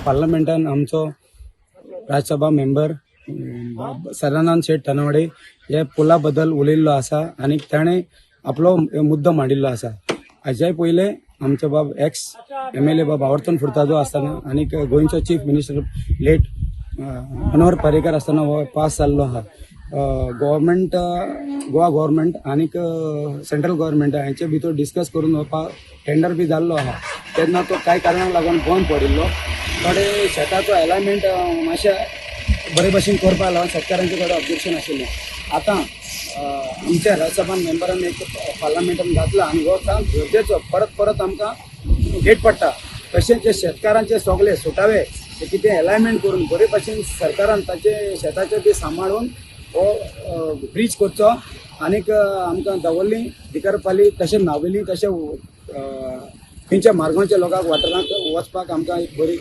पार्लमेंटान आमचो राज्यसभा मेंबर सदानंद शेट तानावडे हे पुला बद्दल उलयल्लो आसा आनी ताणें आपलो मुद्दो मांडिल्लो आसा. हाज्याय पयले आमचो बाब एक्स एमएलए बाब आवर्तन फुर्तादो आसतना आनी गोंयचो chief minister late Manohar Parrikar आसतना हो पास जाल्लो आहा. गव्हर्मेंट, गोवा गव्हर्मेंट आनीक सेंट्रल गव्हर्मेंट हांचे भितर डिस्कस करून हो टेंडर बी जाल्लो आहा. तेन्ना तो कांय कारणाक लागून बंद पडिल्लो. थोडे शेताचो एलायनमेंट मातशें बरे भशेन करपाक लागून शेतकारांचे थोडे ऑब्जेक्शन आशिल्लें. आतां आमच्या राज्यसभा मेंबरान एक पार्लमेंटान घातला आनी हो काम गरजेचो. परत परत आमकां गेट पडटा. तशेंच जे शेतकारांचे सगळे सुटावे ते कितें एलायनमेंट करून बरे भशेन सरकारान ताचे शेताचे बी सांबाळून हो ब्रीज करचो. आनीक आमकां दवर्ली, दिकरपाली, तशें नावेली, तशें खंयच्या मार्गाच्या लोकांक वाठारांत वचपाक आमकां एक बरी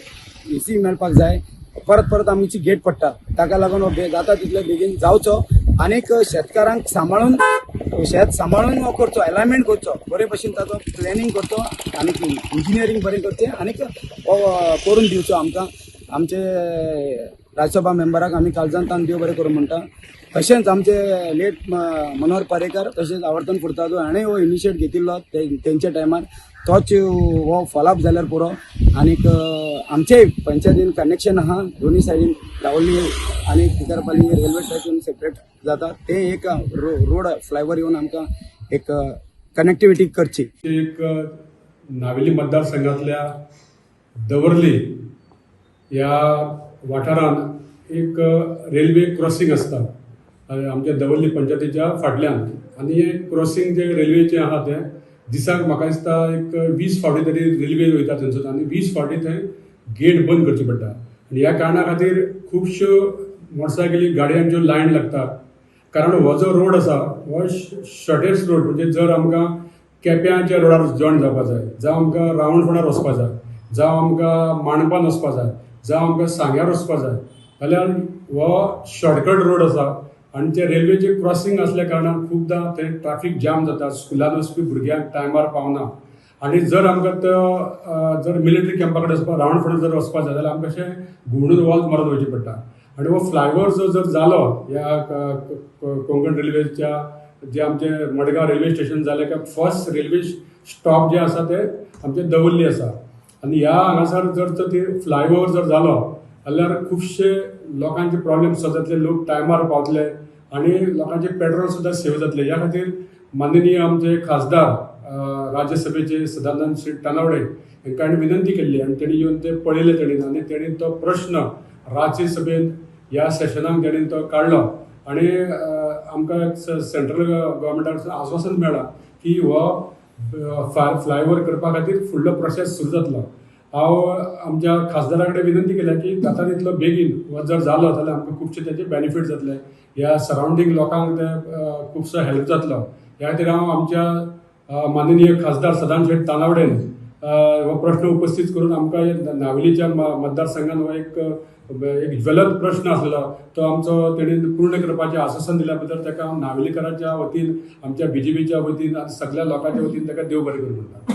इजी मेळपाक जाय. परत परत आमची गेट पडटा, ताका लागून हो जाता तितले बेगीन जावचो आनीक शेतकारांक सांबाळून, शेत सांबाळून हो करचो, एलायनमेंट करचो, बरे भशेन ताचो प्लॅनिंग करचो आनीक इंजिनियरींग बरें करचें आनीक हो करून दिवचो आमकां. आमचे राज्यसभा मेंबराक आमी काळजान तान देव बरें करूं म्हणटा. तशेंच आमचे लेट मनोहर पर्रीकर तशेंच आवर्तन फुर्तादो हाणें हो इनिशिएट घेतिल्लो तेंच्या टायमार. तोच हो फॉलोअप जाल्यार पुरो. आनीक आमचे पंचायतीन कनेक्शन आहा दोनी सायडीन, दावली आनी तिकरपाली रेल्वे ट्रॅक येवन सेपरेट जाता. ते एक रोड फ्लायओवर येवन आमकां एक कनेक्टिविटी करची. एक नावेली मतदारसंघातल्या दवर्ली ह्या वाठारांत एक रेल्वे क्रॉसिंग आसता आमच्या दवर्ली पंचायतीच्या फाटल्यान. आनी हे क्रॉसिंग जे रेल्वेचें आहा तें दिसाक म्हाका दिसता एक 20 फावटी तरी रेल्वे वयता थंयसर आनी 20 फावटी थंय गेट बंद करची पडटा. आनी ह्या कारणा खातीर खुबश्यो मोटरसायकली, गाडयांच्यो लायन लागता, कारण हो जो रोड आसा हो शॉर्टेस्ट रोड. म्हणजे जर आमकां केप्यांच्या रोडार जॉयन जावपा जाय, जावं आमकां रावणफोंडार वचपा जाय, जावं आमकां मांडपान वचपा जाय, जावं आमकां सांग्यार वचपा जाय, जाल्यार हो शॉर्टकट रोड आसा. आनी ते रेल्वेचे क्रॉसिंग आसल्या कारणान खुबदां थंय ट्राफीक जाम जाता. स्कुलान वचपी भुरग्यांक टायमार पावना. आनी जर आमकां तो जर मिलिटरी कॅम्पा कडेन वचपा, रावणफोंडा जर वचपा जाय, जाल्यार आमकां अशें घुंवडून वॉल्त मारून वयचें पडटा. आनी हो फ्लायओवर जो जर जालो ह्या कोंकण रेल्वेच्या, जे आमचे मडगांव रेल्वे स्टेशन जालें काय फर्स्ट रेल्वे स्टॉप जे आसा ते आमचे दवर्ली आसा. आनी ह्या हांगासर जर तर ती फ्लायओवर जर जालो जाल्यार खुबशे लोकांचे प्रॉब्लेम सॉल्व जातले, लोक टायमार पावतले आनी लोकांचे पेट्रोल सुद्दां सेव जातले. ह्या खातीर माननीय आमचे खासदार राज्यसभेचे सदानंद शेट तानावडे हांकां आमी विनंती केल्ली आनी तेणी येवन ते पळयले तेणी आनी तेणी तो प्रश्न राज्यसभेत ह्या सेशनाक तेणी तो काडलो. आनी आमकां सेंट्रल गव्हर्मेंटा आश्वासन मेळ्ळां की हो फ्लायओवर करपा खातीर फुडलो प्रोसेस सुरू जातलो. हांव आमच्या खासदारा कडेन विनंती केल्या की जाता तितलो बेगीन हो जर जालो जाल्यार आमकां खुबशे तेजे बेनिफीट जातले, ह्या सरावंडींग लोकांक ते खुबसो हेल्प जातलो. ह्या खातीर हांव आमच्या माननीय खासदार सदानंद शेट तानावडेन हो प्रश्न उपस्थीत करून आमकां नावेलीच्या मतदारसंघात हो एक एक ज्वलंत प्रश्न आसलेलो तो आमचो तेणी पूर्ण करपाचें आश्वासन दिल्या बद्दल ताका हांव नावेलीकरांच्या वतीन, आमच्या बीजेपीच्या वतीन आनी सगळ्या लोकांच्या वतीन ताका देव बरें करूं म्हणटा.